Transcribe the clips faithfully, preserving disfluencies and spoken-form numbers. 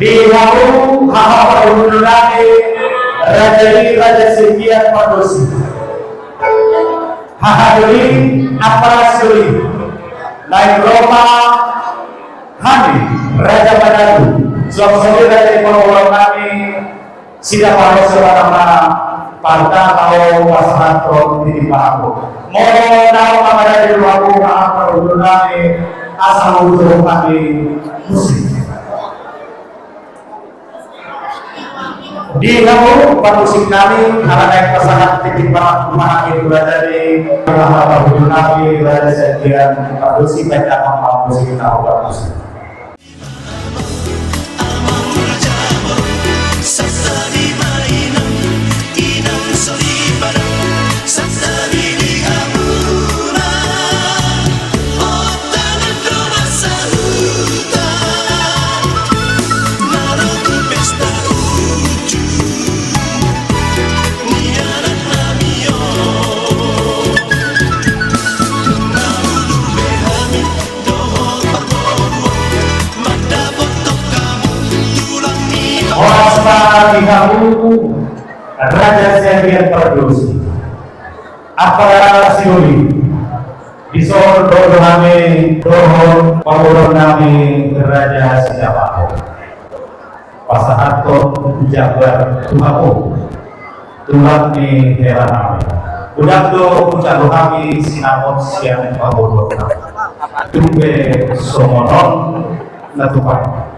Di hamu haha parhundul nami, raja i Raja Siagian Pardosi. Haha doli, ampara sidoli. Naeng ro ma hami Raja Madatu, suang songon i raja ni parboruon nami, Sidabaho, sahatna ma partanto pasahathon titi parhundul. Molo na ro ma marade di hamu haha parhundul nami, asa huboto hami musik. Di hamu parmusik nami, ala naeng pasahat titi parhundul nami tu raja ni haha parhundul nami, Raja Siagian Pardosi, baen damang ma musik na huparmusik. Horas ma di hamu Raja Siagian Pardosi. Ampara sidoli. Dison ro do hami dohot parboruon nami Raja Sidabaho. Pasahathon jambar tu hamu, tulang ni hela nami. Godang do hujaha hami sinamot sian parboruon nami. Tung pe songon on na tupa.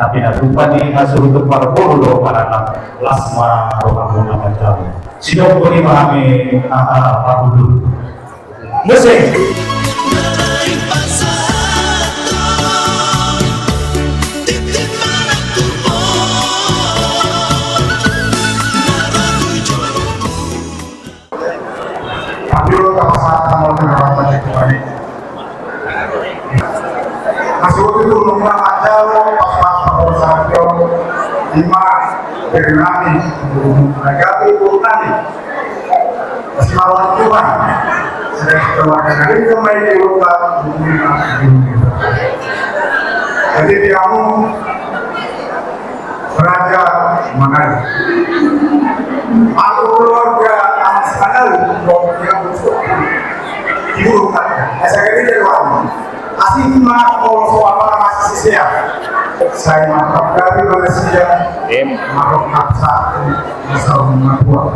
Tapi na tupa ni hasuhuton parboru dohot paranak, las ma rohamuna manjalo. Sidok boni ma hami haha parhundul. Musik. Tapi lo tak pasang sama dengan orang banyak kembali. Masuk itu rumah aja lo pas-pas pada saat itu lima dari nami, lagi itu nami. Masih malam Tuhan. Saya keluarga dari kembali di rumah. Jadi dia mau Raja Manali. Aku keluarga Amas Manali, keluarga Busuk. Ibu Luka. Saya kira dia doang. Asik mak, kalau soal apa masih sisia. Saya mantap dari Malaysia. Em. Marok kapsa, asal matua.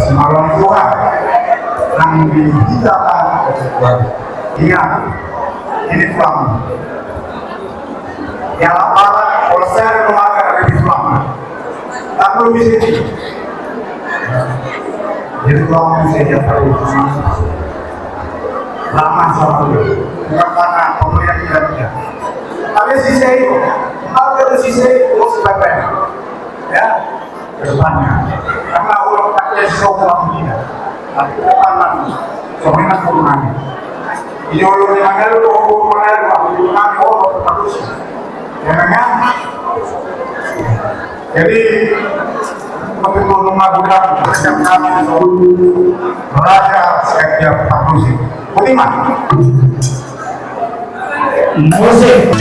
Semalam Tuhan, nang di kita kan. Ingat, ini Tuhan. Ya, apa, kalau saya ada keluarga dari Islam, tak perlu di sini. Jadi, kalau saya dia tahu, lama sama dulu. Bukan karena pemerintah tidak ada. Tapi sisi itu, ada di sisi itu, sebabnya. Ya, ke depannya. Karena orang pakai show orang tidak. Tapi ke depan lagi. Soalnya kurang. Iya, lu yang ada lu, lu, lu, lu, lu, lu, lu, terus. Ya, kan? Jadi, untuk mengagunkan persiapan Raja Siagian Pardosi. Boti ma. Musik.